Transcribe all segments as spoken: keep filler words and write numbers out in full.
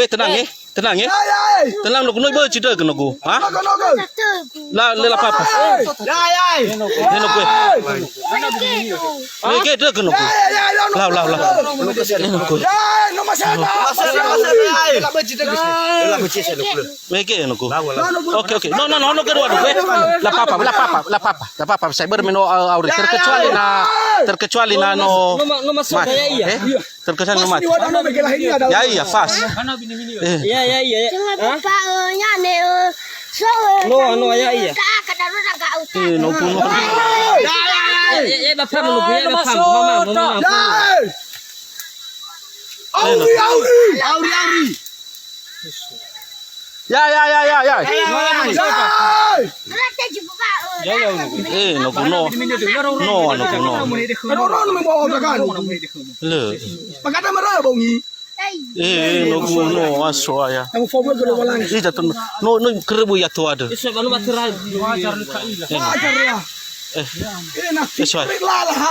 Eh, tenang, eh. Tenang, eh. Tenang, nogu. No ibözi dögö, nogu. Ha? La, le la papa. Eh, nogu, eh. Mege dögö, nogu. Lau, lau, lau. Eh, nogu. Mege, nogu. Oke, oke. No, no, no, no, kedua, nogu, eh. La papa, la papa, la papa. La papa, saya bermain, no, au-, auri. Terkecuali na, terkecuali na, no. No ma-, no masuk mati. Ya, iya. Eh? Terkesan umat. Ya, iya, pas. Eh. Ya, ya, iya, ya. Hah? No, no, ya, iya. Eh, no, no. Eh, eh, eh, Bapak menunggu ya, Bapak. Mama, mama, mama. Auri, auri. Auri, auri. Ya, ya, ya, ya, ya. Eh, nogu no. No, nogu no. Le. Eh, eh, nogu no, aso ya. Ija tun. No, no, kerebu ya tu ada. Eh. Eh, soal.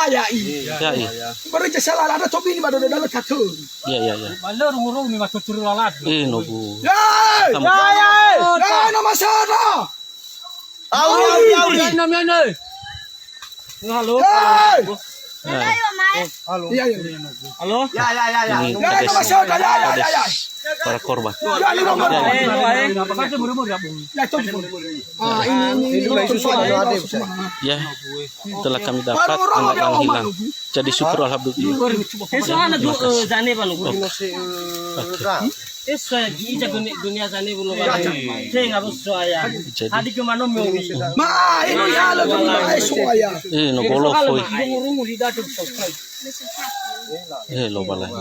Ya, iya. Baru aja salah, ada tobi ini baru ada dalam kacau. Iya, iya, iya. Ba lö rurung ni ma tuturu lalat. Eh, nogu. Yai! Kamu. Yai, yai! Yai, nama siapa? Auri, auri, auri. Yai, nama ni? Halo. Yai! Halo. Iya, iya. Halo. Ya, ya, ya, ya. Ini kades, kades para korban. Ya, ini nomor. Ya, ya. Ya, itu. Ah, ini, ini, ini. Ya, telah kami dapat anak yang hilang. Jadi syukur, alhamdulillah. Terima kasih. Oke. Tenga bos soal ya. Jadi. Hadi ke mano miowi. Ma, ini ya, lagu ma, eh, soal ya. Eh, no golo foi. Eh, lo balai.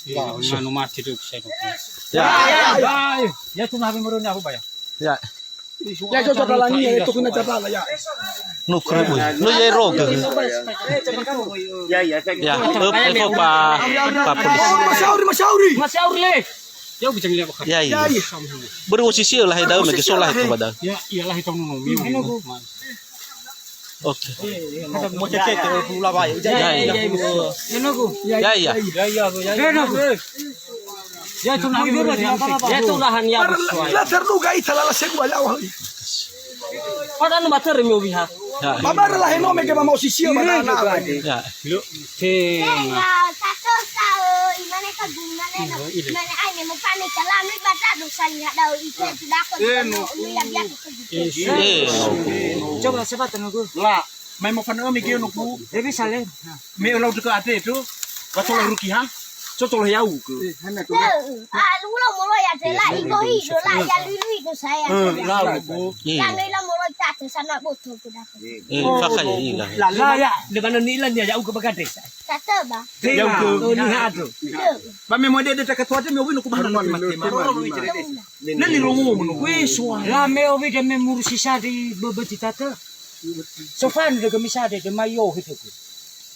Ya, manu mati tu saya. Ya. Ya, ya, ya. Ya, tu nah, aku bayar. Ya. Ya, so, so, dalangi, ya, itu kena catala, ya. No kru, no ya roga. Ya, ya, saya. Ya, eh, eh, pa, pa polisi. Oh, Mas Yauri, Mas Yauri. Mas Yauri, le. Ya, bisa ngeliat. Ya, iya. Baru posisi lah, dah, mungkin solah itu padahal. Ya, iyalah itu, no, no. Oke. Ya, ya. Ya, ya. Ya, ya. Ya, itu nah, ya, itu nahan ya. La terduga ita lala segua ya, wah. Pada nu bater mi obiha. Ya. Babar lah, no, mege ba mau sisi, mana na. Ya. Tenga. Tenga, satu sa, eh, imane ka guna le, no. Imane ai ne mo pane kalam li bata do sali hadau itu tidak kok. Eh, no. Ya, biar. Eh, no. Coba siapa tenaga? La. Mai mofanö mege nogu. Ya, bisa, le. Me lau deka ate tu. Wa tola ruki ha. So tola yau ke. Eh, hana tu. Ah, lu lau molo ya, te la, igo, igo, la, ya, lui, lui, go saya. Eh, lau nogu. Ya, lui lau molo ta, te sana botol tu dah. Eh, fakha ya, ila. La, la, ya. Le bana ni ilan ya, yau ke bagades. Tata ba. Yau ke. Oh, ni ha tu. Ba me mo dede ta ketua te me obi nogu bahana. Nani rongo mo nogu. Eh, soal. La me obi de me murusi sa di bebe titata. Sofan de kami sa de, de mayo gitu.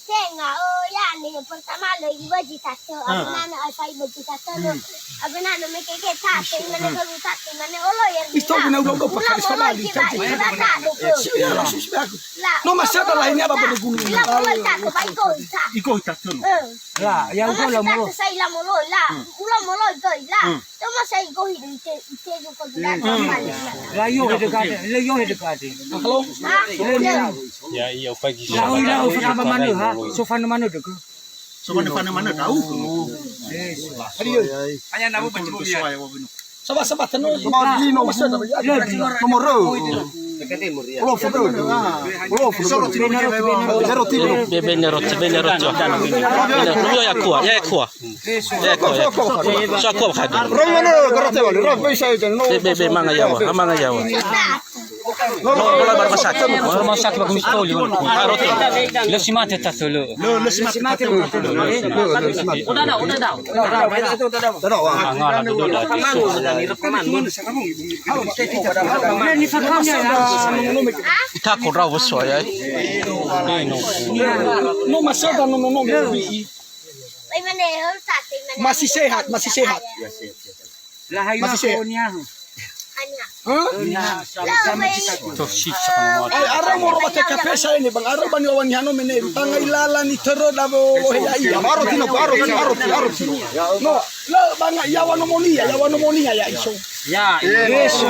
Tenga, oh, ya, ni pertama lagi baju tato. Ah. Aku nana asal baju tato, no. Hmm. Aku nana me keke tato, mana baru tato, mana olo ya. Itu guna udah udah pakai sama di tato. Tato. Sini ya, langsung sudah aku. La. No, masa ada lainnya apa pada gunung? Ila molo tato, baik kau tato. Iko tato. Eh. La, ya udah la molo. Tato saya la molo, la. Hmm. Ula molo iko la. Hmm. Toma sa igohi ite, ite zuko dula. Hmm. La yo hede kade, la yo hede kade. Halo? Ah, iya. Ya, iya, pagi. La, la, la, fana manö, ha? So fana manö dökö. So fana, fana manö, tahu. Eh, so. Ayo. Hanya nama baca bobi ya. Sama, sama, tenang. Sama di nomor satu, ya. Nomor. Olo foto. Olo foto. Zero tiga. Be, be, nero, be, nero, tiga. Be, nero, ya kuah, ya kuah. Eko, eko. Sa ko khadi. Rong mana karate wali, rong bisa aja, no. Be, be, be, manga yawa, manga yawa. No, no, no, rumah sakit. Rumah sakit bagus sekali. Ah, roto. Lo si mate ta solo. Lo, lo si mate ta solo. Udah dah, udah dah. Ita ko rau so ya. No, masih ada, no, no, no. Masih sehat, masih sehat. Masih sehat. Hanya. Hah? Ai, arau moro ba T K P sa ini, Bang. Arau ba niŵa'ö niha no mene, tangai lala ni terö da wo, wo he ya'ia. Aro tino, aro tino, aro tino, aro tino. No, lö banga yaŵa nomonia, yaŵa nomonia ya iso. Ya, iso.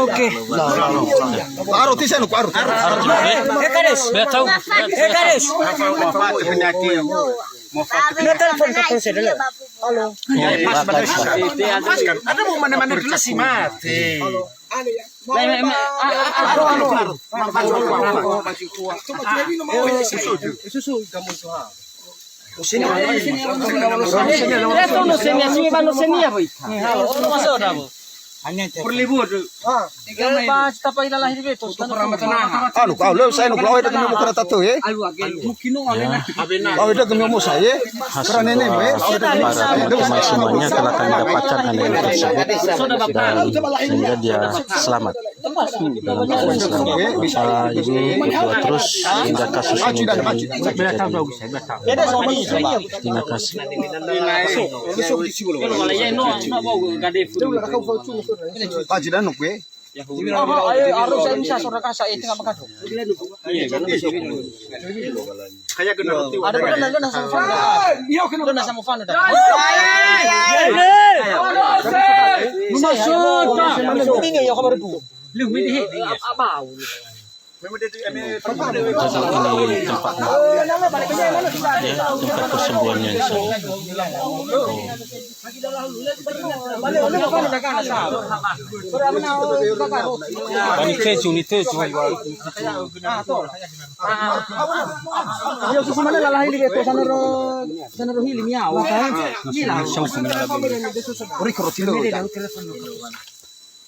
Oke. Aro tisa no, aro. Eh, Kades. Betul. Eh, Kades. Telepon ke ponsel dulu. Halo. Ada mau mana-mana dulu si mate. Perlibur. Pas tapai lalahi di beto. Anu, kau leo saya nuk lawe dengan mukara tato, eh? Lawe dengan mau saya. Hasil, eh, perkemahan semuanya telah kami dapatkan anak tersebut dan sehingga dia selamat. Dalam keadaan selamat. Bapak ini berdoa terus sehingga kasus ini jadi terima kasih. Haji dan nuk, eh? Jadi ini tempatnya. Ya, tempat persembuhannya, insya Allah. Ni teju, ni teju. Yo, susu mana lalahi li beto sana ro, sana ro hili miau. Nila.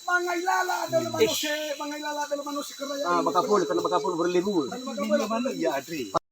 Mangai lala ada le manose, mangai lala ada le manose keraya. Ah, bakapul, karena bakapul berlebu. Iya, Adri.